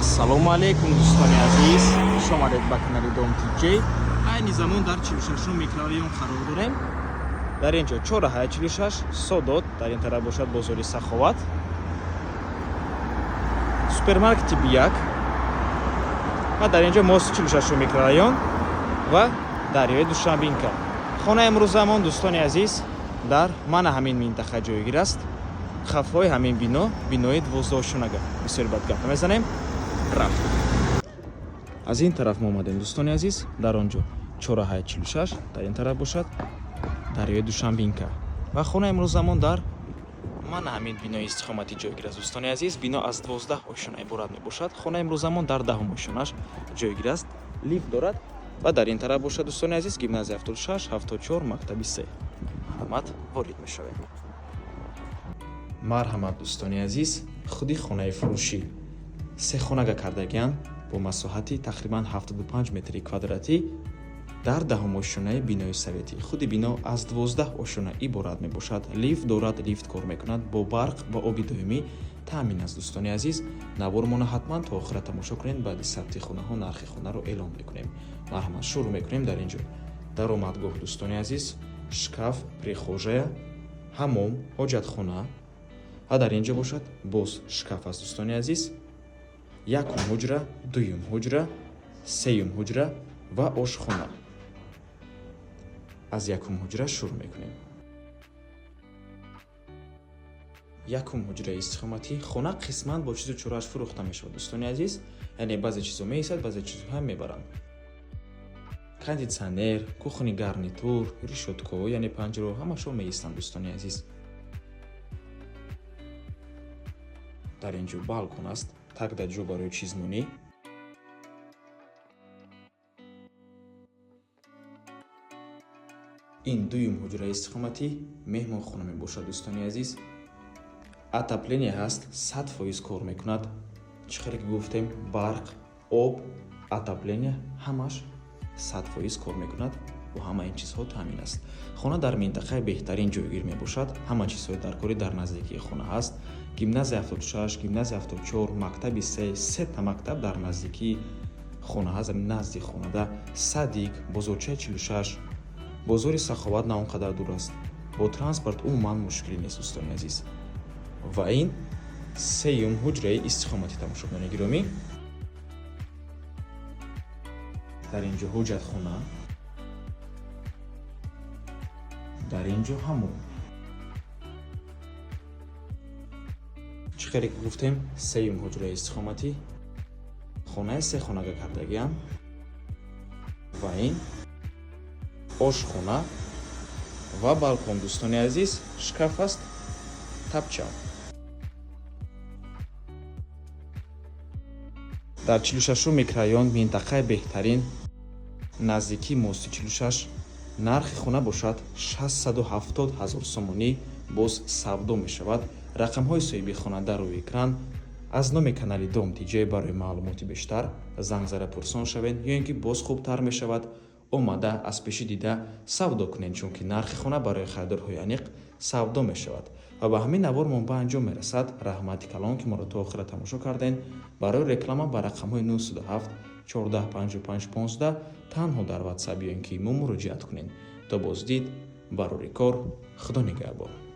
Ассалому алайкум, дӯстони азиз, хуш омадед ба канали Дом ТJ. Айни замон дар 46 микрорайон қарор дорем. Дар ин ҷо чорраҳаи 46 Содот, дар ин тараф бошад бозори Саховат, супермаркети Бияк ва дар ин ҷо мости 46 микрорайон ва дарёи Душанбинка. Хонаи имрӯзамон, дӯстони азиз, дар мана ҳамин минтақа ҷойгир аст. Қафои ҳамин бино, бинои 12-ошонага. Бисёри бад гап намезанем, рафт. Аз ин тараф мо омадем, дӯстони азиз, дар он ҷо чорраҳаи 46, дар ин тараф бошад дарёи Душанбинка ва хонаи имрӯзамон дар мана ҳамин бинои истиқоматӣ ҷойгир аст. Дӯстони азиз, бино аз 12 ошёна иборат мебошад. Хонаи имрӯзамон дар даҳум ошёнаш ҷойгир аст, лифт дорад ва дар ин тараф бошад, дӯстони азиз, гимназия 76, 74, мактаби 3. Марҳамат, ворид мешавем. Марҳамат, дӯстони азиз, худи хонаи фурӯшӣ сехонага кардагианд бо масоҳати тақрибан 75 метри квадратӣ дар даҳум ошёнаи бинои советӣ. Худи бино аз 12 ошёна иборат мебошад, лифт дорад, лифт кор мекунад, бо барқ ва оби доимӣ таъмин аст. Дӯстони азиз, навормона ҳатман то охира тамошо кунед. Баъди сабти хонаҳо нархи хонаро эълон мекунем. Марҳамат, шурӯъ мекунем. Дар ин ҷо даромадгоҳ, дӯстони азиз, шкаф, прихожая, ҳамом, ҳоҷатхона ва дар ин ҷо бошад боз шкаф аст. Дӯстони азиз, якум ҳуҷра, дуюм ҳуҷра, сеюм ҳуҷра ва ошхона. Аз якум ҳуҷра шурӯъ мекунем. Якум ҳуҷраи истиқоматӣ. Хона қисман бо чизу чорааш фурӯхта мешавад, дӯстони азиз, яъне баъзе чизо меистад, баъзе чизҳоам мебаранд. Кондитсионер, кухонный гарнитур, решётка, яъне панҷараҳо, ҳамашо меистанд, дӯстони азиз. Дар ин ҷо балкон аст, тагда ҷо барои чизмонӣ. Ин дуюм ҳуҷраи истиқоматӣ, меҳмонхона мебошад, дӯстони азиз. Отопление ҳаст, 100% кор мекунад. Чӣ хеле ки гуфтем, барқ, об, отопление ҳамаш 100% кор мекунад, бо ҳама ин чизҳо таъмин аст. Хона дар минтақаи беҳтарин ҷойгир мебошад, ҳама чизҳои даркорӣ дар наздикии хона ҳаст: гимназия 76, гимназия 74, мактаби 3, сета мактаб дар наздикии хона ҳаст, назди хонада садик, бозорчаи 46, бозори Саховат на он қадар дур аст. Бо транспорт умуман мушкилӣ нест, дӯстони азиз. Ва ин сеюм ҳуҷраи истиқоматӣ, тамошобинони гиромӣ. Дар ин ҷо ҳоҷатхона, дар ин ҷо ҳамом. Чӣ хеле ки гуфтем, сеюм ҳуҷраи истиқоматӣ, хонаи сехонага кардагиам ва ин ошхона ва балкон, дӯстони азиз, шкаф аст, тапчам. Дар 46 микрорайон, минтақаи беҳтарин, наздикии мости 46. Нархи хона бошад 670 ҳазор сомонӣ, боз савдо мешавад. Рақамҳои соҳиби хона дар рӯи экран. Аз номи канали Дом ТJ барои маълумоти бештар занг зада пурсон шавед ё ин ки боз хубтар мешавад, омада аз пешӣ дида савдо кунед, чунки нархи хона барои харидорҳои аниқ савдо мешавад. Ва ба ҳамин навормон ба анҷом мерасад. Раҳмати калон, ки моро то охира тамошо кардем. Барои реклама ба рақамҳои 907 14 55 15 танҳо дар Ватсап ё ин ки имо муроҷиат кунед. То боздид, барори кор, Худо нигаҳбон.